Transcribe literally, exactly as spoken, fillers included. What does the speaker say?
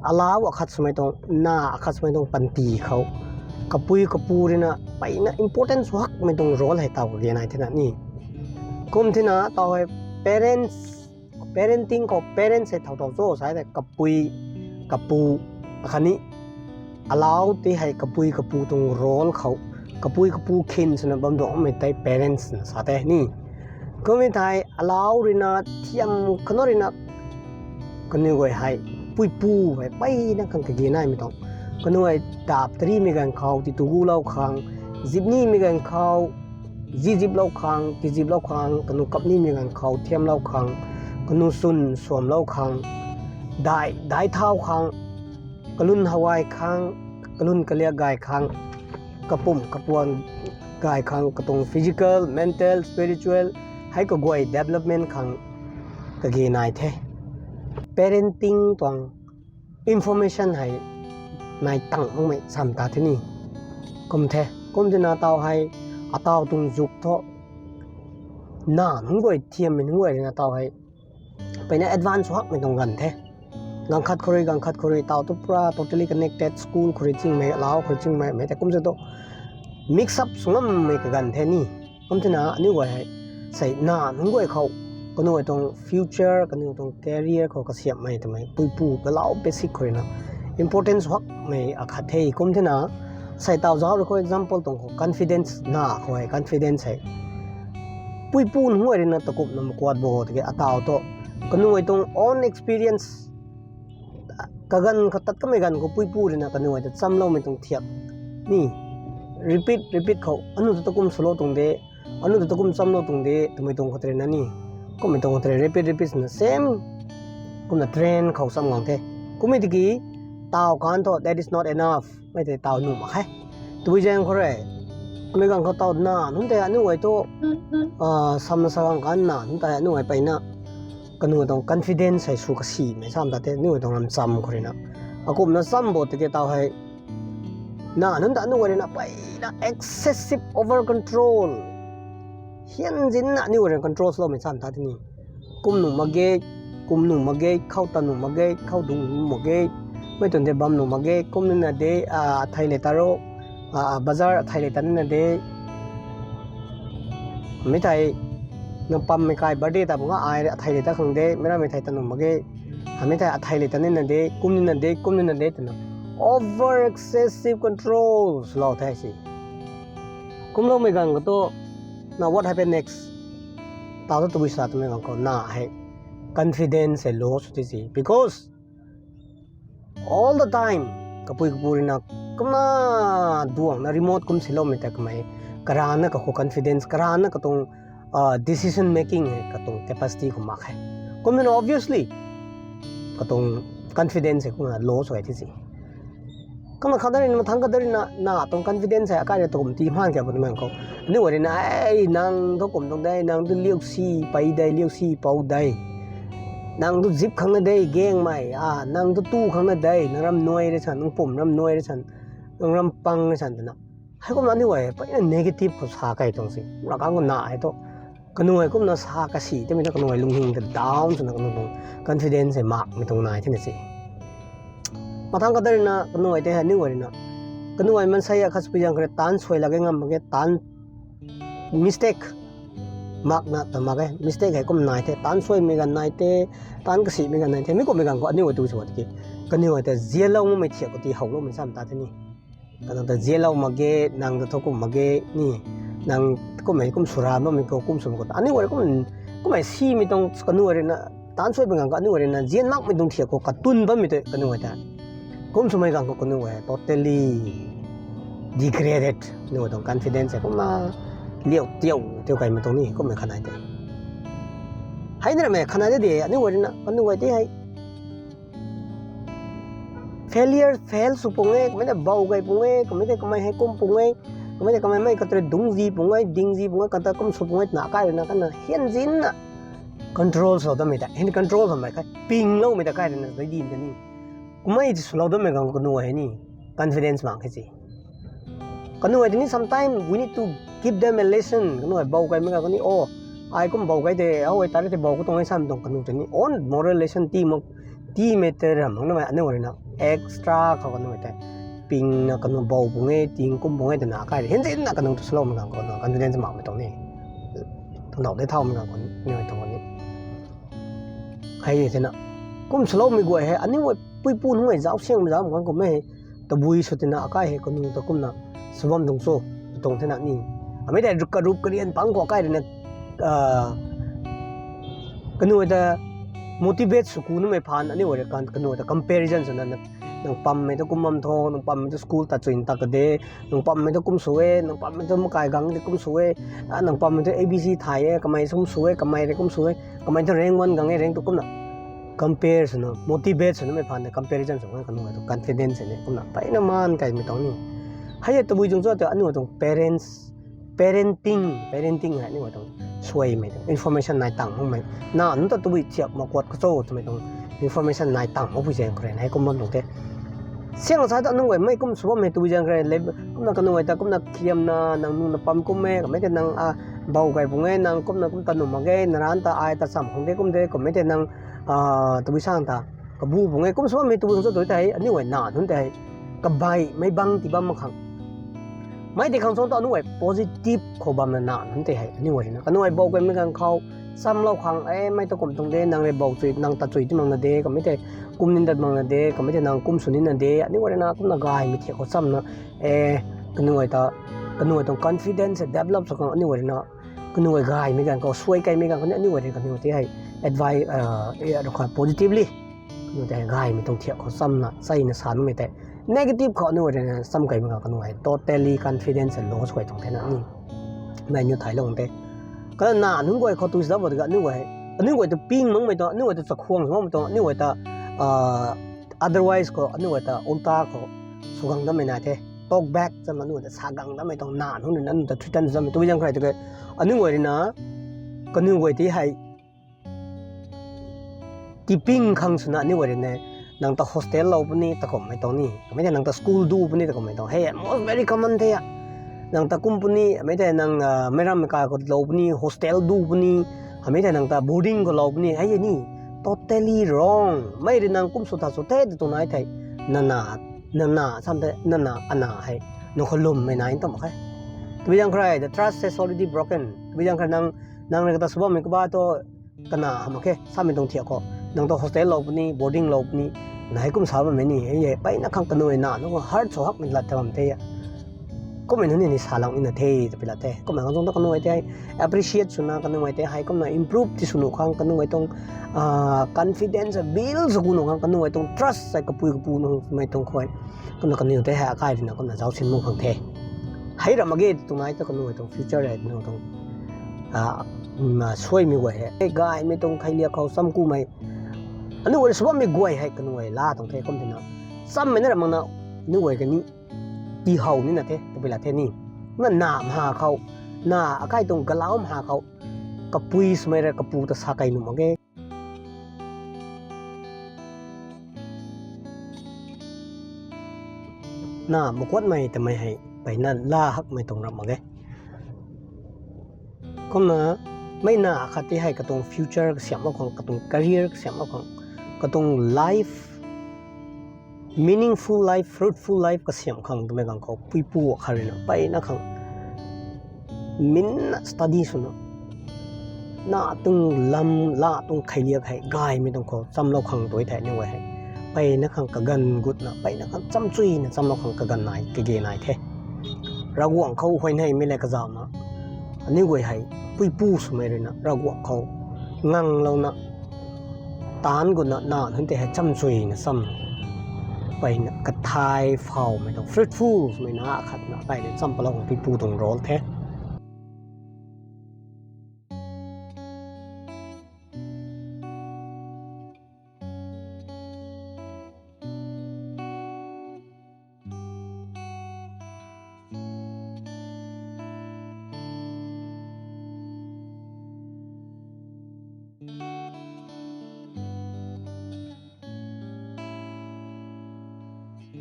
alau akhat swmei tuang, na akhat swmei tuang panty khou kapui kapu ruina peyna important swhakmei tuang role hei taw kage nai thena ni. Kum thena taw hei parents, parenting khou parents hei thow thow cho sa tei kapui kapu akhatni alau tei hei kapui kapu tuang role khou, kapui kapu khin swna bam duangmei tei parents na sa tei ni. Kummei thei alau ruina thiam kanu ruina kaniw guay hei puipu hei peyna khang kage naimei tuang. Kaniw hei dap tarimei ganv khou titu gulou khang, zip nimei ganv khou zi ziplou khang, ti ziplou khang, kanu kap nimei ganv khou thiamlou khang, kanu swn suamlou khang, dai dai thau khang, kalun hawai khang, kalun kaliak gay khang, kapum kapuan gay khang, katuang physical, mental, spiritual, hei kaguay development khang kage nai the. Parenting tuang information hei nai tang makmei sam ta the ni. Kum the, kum thena taw hei ataw tuang zuk thu na nunc guay thiammei nunc guay ruina taw hei peyna advance hakmei tuang ganv the. Ganv khat khou rui, ganv khat khou rui taw tu pura totally connected, school khou rui chingmei, alau khou rui chingmei, mei tei kum se tu mix up sw ngammei kaganv the ni. Kum thena aniu guay hei sei na nunc guay khou kaniw tuang future, kaniw tuang career khou kasiamhmei twmei puipu galau basic khou ruina importance hakmei akhat the. Kum thena sei taw zauc rui khou example tuang khou confidence na khou hei confidence hei puipu nunc guay ruina takumna makuat bo tiki ataw tu kaniw tuang own experience kaganv khou tat kamei ganv khou puipu ruina kaniw ta chamloumei tuang thiak ni repeat repeat khou anu ta takum swlou tuang de, anu ta takum chamlou tuang de twmei tuang khou tei na ni. Kummei tuang khou tei repeat repeat na same kumna train khou cham gang the. Kummei tiki taw kan thu that is not enough, mei tei taw nuh mak khe. Tui zaeng khou rui mei ganv khou taw na nunc tei aniu guay tu samna sa gang kan na nunc tei aniu guay peyna kaniw tuang confidence hei sw kasimei sam ta the aniu guay tuang ram cham khou ruina. Akumna cham bo tiki taw hei na nunc ta aniu guay ruina peyna excessive over control, hianzinna aniu guay ruina control swloumei sam ta the ni. Kum nuh mak ge, kum nuh mak ge, khou ta nuh mak ge, khou dung nuh mak ge, mei tuang de bam nuh mak ge, kum nina de, athei le ta ro, bazar athei le ta nina de, mei thei na pammei kai birthday ta bung a ai athei le ta khang de, mei ramei thei ta nuh mak ge, hamei thei athei le ta nina de, kum nina de, kum nina de twna over excessive control swlou the si. Kumloumei ganv khou tu na what happened next? Taw tu tabui sa twmei ganv khou na hei confidence hei low sw ti si because all the time kapui kapu ruina kumna duangna remote kum siloumei ta kamei karana kakhou confidence, karana katuang decision making hei katuang capacity khou mak khe. Kumna obviously katuang confidence hei kumna low sw ti si. Kumna khat da ruina mathang khat da ruina na tuang confidence hei akai rui tukum ti man kha twmei ganv khou aniu guay ruina ei nang thu kum tuang de, nang tu liusi pei de, liusi pou de, nang tu zip khang na de gangmei, nang tu tu khang na de, nang ram nuai rui san, nang pum ram nuai rui san, nang ram pang rui san twna heikumna aniu guay peyna negative khou sa kei tuang si. Ravkang khou na hei thu kaniw hei kumna sa kasi twmei na kaniw hei lunghing ta down swna kaniw tuang confidence hei makmei tuang nai thena si. Mathang khat da ruina kaniw hei tei hei aniu guay ruina kaniw hei mansei akhat swpui zaeng khou rui taanc suai lak ge ngam mak ge, taanc mistake makna ta mak e, mistake hei kum nai the, taanc suaimei ganv nai the, taanc kasimei ganv nai the, mi kummei ganv khou aniu hei tu sw tiki kaniw hei ta zianlou makmei thiak khou ti howloumei sam ta the ni. Kanang ta zianlou mak ge, nang ta thu kum mak ge ni, nang kummei kum sw ra bammei khou kum sw mak khou aniu guay kum kummei simei tuang kaniw guay ruina taanc suaimei ganv khou aniu guay ruina zian makmei tuang thiak khou katun bammei tei kaniw guay ta kum swmei ganv khou kaniw guay totally degraded, aniu guay tuang confidence hei kumna liu tiau tiu kaimei tuang ni kummei khanai tei. Hei na ramei khanai de de aniu guay ruina kaniw guay tei hei failure, fail sw pung e, kamei tei bou gay pung e, kamei tei kamei hei kum pung e, kamei tei kameimei katre dungzi pung e, dingzi pung e, kata kum sw pung e twna akai ruina kana hianzinna control swlou dammei ta, hei control swmei kha pingloumei ta akai ruina dei di ta ni. Kummei ti swlou dammei ganv kaniw hei ni confidence mak khe si. Kaniw hei tei ni sometime we need to give them a lesson. Kaniw hei bou kaimei ganv kani o, ai kum bou kai de, au ai tari tei bou khou tuang e sam tuang kaniw tei ni own moral lesson ti mak timei tei ram mak namei aniu ruina extra khou kanunc tei pingna kanunc bou pung e, ting kum pung e twna akai rui hinzinna kanunc ta swloumei ganv khou confidence makmei tuang ni. Tangdauh de thaumei ganv khou ni, aniu tuang ni. Hei e thena, kum swloumei guay hei aniu puipu nunc e zauc siangmei zauc mak ganv khou mei hei tabui sw tina akai hei kanunc ta kumna sw bam tuang cho, tuang thena ni. Amei tei karup karian pang khou akai ruina kanunc ta motivate sw ku numei phaan aniu rui kanunc ta comparison swna, nang pammei ta kum bam tho, nang pammei ta school ta chuin ta kade, nang pammei ta kum sw e, nang pammei ta makai gang de kum sw e, nang pammei ta A B C thay e, kamei kum sw e, kamei rui kum sw e, kamei ta rank one gang e, rank two kumna compare swna, motivate sw numei phaan de comparison sw ganv kanunc ta confidence ni kumna mpeyna maan kaimei tuang ni. Hei e tabui tuang cho tei aniu tuang parents, parenting, parenting hei aniu tuang suaimei tuang information nai tang makmei, na nunc ta tabui thiak mak kuat ka cho twmei tuang information nai tang makpui zaeng khou rui hei kum bam tuang the. Siang sa ta nunc guay mei kum sw bammei tabui zaeng khou rui kumna kanunc guay ta kumna khiamna, nang nunc na pam kum e, kamei tei nang bou kai pung e, nang kumna kum ta nuh mak ge, naranc ta ai ta cham khang de kum de, kamei tei nang tabui sang ta kabu pung e, kum sw bammei tabui tuang cho tei aniu guay na nunc tei hei kabaihmei bang tii bam mak khang mei tei khang cho ta aniu guay positive khou bamna na nunc tei hei aniu guay ruina kanunc guay bou kaimei ganv khou chamlou khang e, mei ta kum tuang de, nang rui bou chui, nang ta chui ti makna de, kamei tei kum nin dat makna de, kamei tei nang kum sw nina de, aniu guay ruina kumna gaymei thiak khou chamna e, kanunc guay ta, kanunc guay tuang confidence develop sw khang aniu guay ruina kanunc guay gaymei ganv khou, suai kaimei ganv khou ni aniu guay rui kanunc tei hei advice, positively kanunc tei gaymei tuang thiak khou chamna cheina sa numei tei negative khou aniu guay ruina cham kaimei ganv kanunc hei totally confidence loss guay tuang thena ni. Mei niw thailou te. Kana na nunc guay khou tu sw dat bo tiki aniu guay ta ping makmei tuang, aniu guay ta chakhwang sw makmei tuang, aniu guay ta otherwise khou aniu guay ta ulta khou sw gang dammei nai the. Talk back chamna aniu guay ta sa gang dammei tuang, na nunc ruina aniu ta threaten sw dammei tabui zaeng khou rui tiki aniu guay ruina kanunc guay tei hei tiping khang swna aniu guay ruina nang ta hostel lou puni ta kummei tuang ni, kamei tei nang ta school du puni ta kummei tuang hei most very common the a. Nang ta kum puni, kamei tei nang meic rammei kai khou lou puni, hostel du puni, kamei tei nang ta boarding khou lou puni hei e ni. Totally wrong. Mei rui nang kum sw ta sw the tu tuang nai thei, nana, nana sam the, nana ana hei nang khou lwmmei nai ta mak khe. Tabui zaeng khou rui the trust has already broken. Tabui zaeng khou rui nang, nang rui kata sw bammei kaba tu kana hamh mak khe samei tuang thiak khou nang ta hostel lou puni, boarding lou puni, nai kum sa bammei ni e, mpeyna khang kanunc na nunc khou hurt sw hakmei lat ta bam the a. Kummei nunc ni ni salou nina the twpui lat the. Kumna khang tuang ta kanunc guay tei hei appreciate swna, kanunc guay tei hei kumna improve ti sw nuh khang, kanunc guay tuang confidence build sw ku nuh khang, kanunc guay tuang trust hei kapui kapu nunc mei tuang khou kumna kanunc tei hei akai ruina kumna zauc sin nuh khang the. Hei ram mak ge tu tuang nai ta kanunc guay tuang future hei kanunc tuang suaimei guay hei gaymei tuang kheiliak khou cham kumei aniu guay sw bammei guay hei kanunc guay la tuang the kum tina. Chammei na ram makna aniu guay kani tihow nina the twpui lat the ni. Kumna na mha khou, na akai tuang galau mha khou kapui swmei rui kapu ta sa kei nuh mak ge. Na makuatmei tamei hei mpeyna la hakmei tuang ram mak ge. Kumna mei na khat tei hei katuang future kasiamhlou khang, katuang career kasiamhlou khang, katuang life, meaningful life, fruitful life kasiamh khang twmei ganv khou puipu akhat ruina mpeyna khang minna study swna, na tuang lam, la tuang kheiliak hei gaymei tuang khou chamlou khang tu thei aniu guay hei mpeyna khang kaganv gutna, mpeyna khang chamchuina chamlou khang kaganv nai, kage nai the. Ravguangc khou huayneymei le kazauhna aniu guay hei puipu swmei ruina Ravguangc khou nganglouna taanc gutna na nunc tei hei chamchuina cham, mpeyna kathai phawmei tuang fruitful swmei na khatna mpeyna cham palou khang puipu tuang role the.